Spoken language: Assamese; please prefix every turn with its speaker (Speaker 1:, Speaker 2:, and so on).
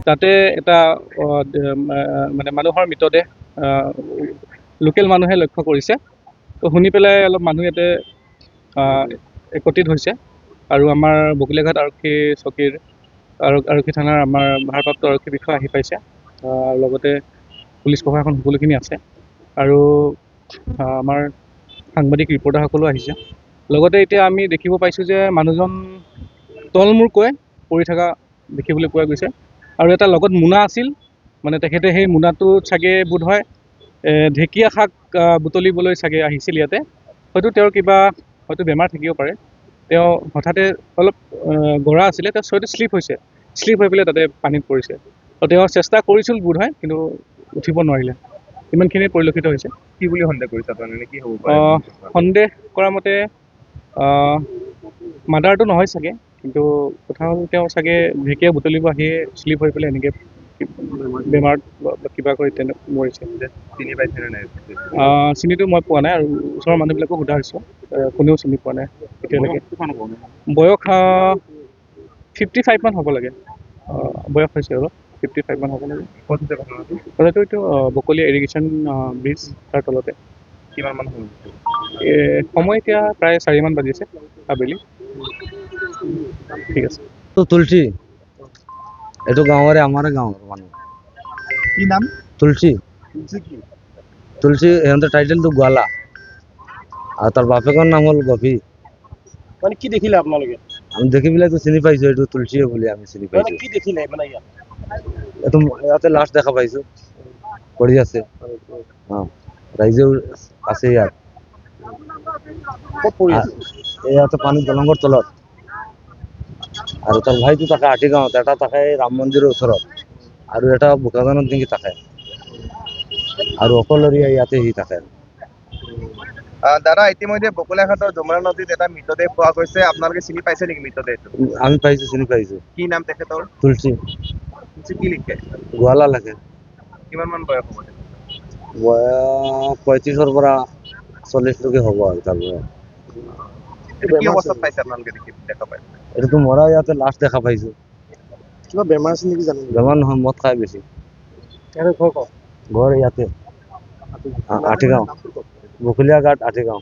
Speaker 1: তাতে এটা মানে মানুহৰ মৃতদেহ লোকেল মানুহে লক্ষ্য কৰিছে। তো শুনি পেলাই অলপ মানুহ ইয়াতে একত্ৰিত হৈছে আৰু আমাৰ বকলীয়াঘাট আৰক্ষী চকীৰ আৰু আৰক্ষী থানাৰ আমাৰ ভাৰপ্ৰাপ্ত আৰক্ষী বিষয়া আহি পাইছে, লগতে পুলিচ প্ৰশাসন সকলোখিনি আছে আৰু আমাৰ সাংবাদিক ৰিপৰ্টাৰসকলো আহিছে। লগতে এতিয়া আমি দেখিব পাইছোঁ যে মানুহজন তলমূৰকৈ পৰি থকা দেখিবলৈ পোৱা গৈছে আৰু এটা লগত মোনা আছিল, মানে তেখেতে সেই মোনাটোত চাগে বোধহয় ঢেকীয়া শাক বুটলিবলৈ চাগে আহিছিল ইয়াতে। হয়তো তেওঁৰ কিবা হয়তো বেমাৰ থাকিব পাৰে। তেওঁ হঠাতে অলপ গৰা আছিলে, তেওঁ হয়তো শ্লিপ হৈছে, শ্লিপ হৈ পেলাই তাতে পানীত পৰিছে। আৰু তেওঁ চেষ্টা কৰিছিল বোধহয়, কিন্তু উঠিব নোৱাৰিলে। ইমানখিনিয়ে পৰিলক্ষিত হৈছে।
Speaker 2: কি বুলি সন্দেহ কৰিছে আপোনালোকে, কি হ'ব পাৰে?
Speaker 1: সন্দেহ কৰা মতে মাৰ্ডাৰটো নহয় চাগে, কিন্তু কথা হ'ল তেওঁ চাগে ঢেকীয়া বুটলিব আহিয়ে শ্লিপ হৈ পেলাই এনেকৈ বেমাৰত বা কিবা কৰি তেনে মৰিছে।
Speaker 2: চিনি পাইছে নে নাই?
Speaker 1: চিনিটো মই পোৱা নাই আৰু ওচৰৰ মানুহবিলাকো সোধা হৈছে, কোনেও চিনি পোৱা নাই এতিয়ালৈকে। বয়স 55 মান হ'ব লাগে। বয়স হৈছে অলপ, 55 মান হ'ব লাগে।
Speaker 2: ক'ত হৈছে ঘটনাটো?
Speaker 1: কথাটো এইটো বকলীয়া ইৰিগেশ্যন ব্ৰিজ, তাৰ তলতে।
Speaker 2: কিমান মান সময় হৈছে?
Speaker 1: সময় এতিয়া প্ৰায় 4মান বাজিছে আবেলি। ঠিক আছে।
Speaker 3: তো তুলসী এইটো গাঁৱৰে, আমাৰে গাঁৱৰ মানুহ।
Speaker 2: কি নাম?
Speaker 3: তুলসী।
Speaker 2: তুলসী কি?
Speaker 3: তুলসী, সিহঁতৰ টাইটেলটো গোৱালা আৰু তাৰ বাপেকৰ নাম হ'ল গভী।
Speaker 4: মানে কি দেখিলে আপোনালোকে?
Speaker 3: আমি দেখি পেলাইতো চিনি পাইছো, এইটো তুলসীয়ে বুলি আমি চিনি
Speaker 4: মানে
Speaker 3: পাইছো।
Speaker 4: কি দেখিলে মানে ইয়াত?
Speaker 3: এইটো ইয়াতে লাষ্ট দেখা পাইছো, পৰি আছে। অ, ৰাইজেও আছে ইয়াত।
Speaker 4: ক'ত পৰি আছে?
Speaker 3: ইয়াতে পানী দলঙৰ তলত। আৰু তাৰ ভাইটো থাকে আটিগাঁৱত, এটা থাকে ৰাম মন্দিৰৰ ওচৰত আৰু এটা বোকাজানত নেকি থাকে, আৰু অকলৰীয়া ইয়াতে সি থাকে।
Speaker 2: দাদা, ইতিমধ্যে বকলীয়াঘাটৰ যমুনা নদীত এটা মৃতদেহ পোৱা গৈছে, আপোনালোকে চিনি পাইছে নেকি মৃতদেহটো?
Speaker 3: আমি পাইছো, চিনি পাইছো।
Speaker 2: কি নাম তেখেতৰ?
Speaker 3: তুলসী।
Speaker 2: তুলসী কি লিখে?
Speaker 3: গোৱালা লাগে।
Speaker 2: কিমান মান বয়স হ'ব?
Speaker 3: বয়স 35ৰ পৰা 40লৈকে হ'ব আৰু তাৰ বয়স।
Speaker 2: এইটো কি অৱস্থাত পাইছে আপোনালোকে দেখা পাইছে?
Speaker 3: এইটোতো মৰা ইয়াতে লাষ্ট দেখা পাইছো।
Speaker 4: কিবা বেমাৰ আছে নেকি জানে?
Speaker 3: বেমাৰ নহয়, মদ খাই বেছি।
Speaker 4: ইয়াতে ঘৰ ক'ত?
Speaker 3: ঘৰ ইয়াতে আঠিগাঁও, বকলীয়া ঘাট আঠিগাঁও।